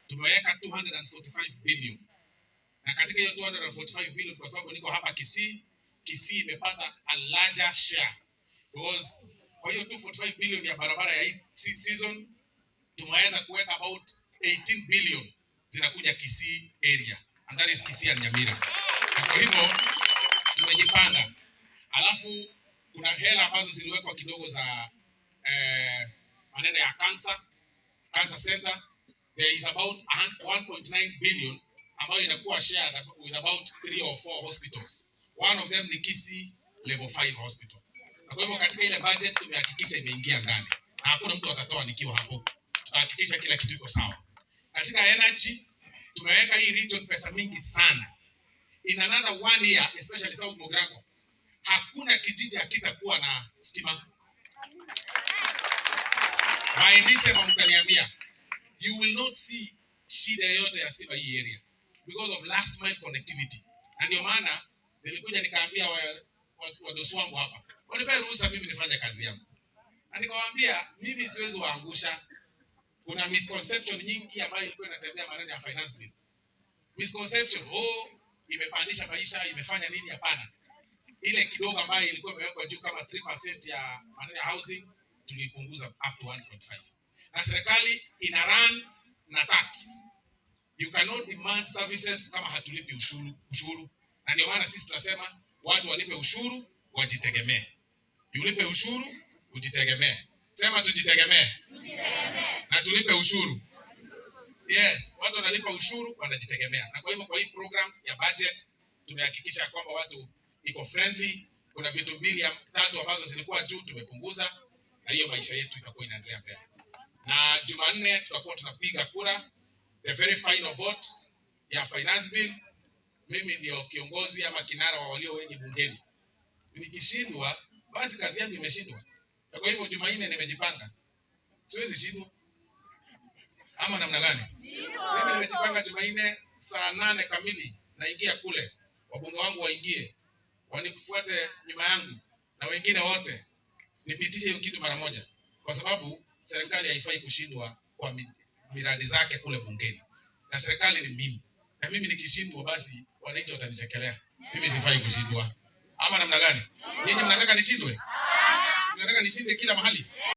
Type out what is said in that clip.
Tumeweka 245 billion, na katika hiyo 245 billion, kwa sababu niko hapa Kisii, Kisii imepata a larger share because kwa hiyo 245 billion ya barabara ya hii season tumeweza kuweka about 18 billion zinakuja Kisii area, and that is Kisii and Nyamira. Na kwa hivyo tumejipanga. Alafu kuna hela ambazo ziliwekwa kidogo za maneno ya cancer center. There is about 1.9 billion ambayo inakuwa shared with about three or four hospitals. One of them ni Kisii Level 5 Hospital. Na kwa hivyo katika ile budget tumehakikisha imeingia ndani na hakuna mtu atatoa nikiwa hapo. Tutahakikisha kila kitu iko sawa. Katika energy tumeweka hii region pesa mingi sana. In another one year, especially South Mugirango, hakuna kijiji hakitakuwa na stima. By December mtaniambia, you will not see shida yoyote ya stima hii area because of last mile connectivity. Na ndio maana nilikuja nikaambia wadosi wangu hapa wanipe ruhusa mimi nifanye kazi yangu, na nikawaambia mimi siwezi waangusha. Kuna misconception nyingi ambayo ilikuwa inatembea maneno ya finance bill. Misconception, oh, imepandisha maisha, imefanya nini? Hapana, ile kidogo ambayo ilikuwa imewekwa juu kama 3% ya maneno ya housing tulipunguza up to 1.5, na serikali ina run na tax. You cannot demand services kama hatulipi ushuru. Na ndio maana sisi tunasema watu walipe ushuru wajitegemee. Ulipe ushuru ujitegemee. Sema tujitegemee na tulipe ushuru. Yes, watu wanalipa ushuru wanajitegemea. Na kwa hivyo kwa hii program ya budget tumehakikisha kwamba watu iko friendly. Kuna vitu mbili ya tatu ambazo zilikuwa juu tumepunguza, na hiyo maisha yetu itakuwa inaendelea mbele. Na Jumanne tutakuwa tunapiga kura the very final vote ya finance bill. Mimi ndio kiongozi ama kinara wa walio wengi bungeni. Nikishindwa basi kazi yangu imeshindwa. Na kwa hivyo Jumanne nimejipanga, siwezi shindwa ama namna gani? Mimi nimejipanga Jumanne saa 8 kamili naingia kule, wabunge wangu waingie, wanifuate nyuma yangu na wengine wote, nipitishe hiyo kitu mara moja, kwa sababu serikali haifai kushindwa kwa miradi zake kule bungeni, na serikali ni mimi, na mimi nikishindwa, basi wananchi watanichekelea. Mimi sifai kushindwa, ama namna gani? Nyinyi mnataka nishindwe? Si mnataka nishinde kila mahali?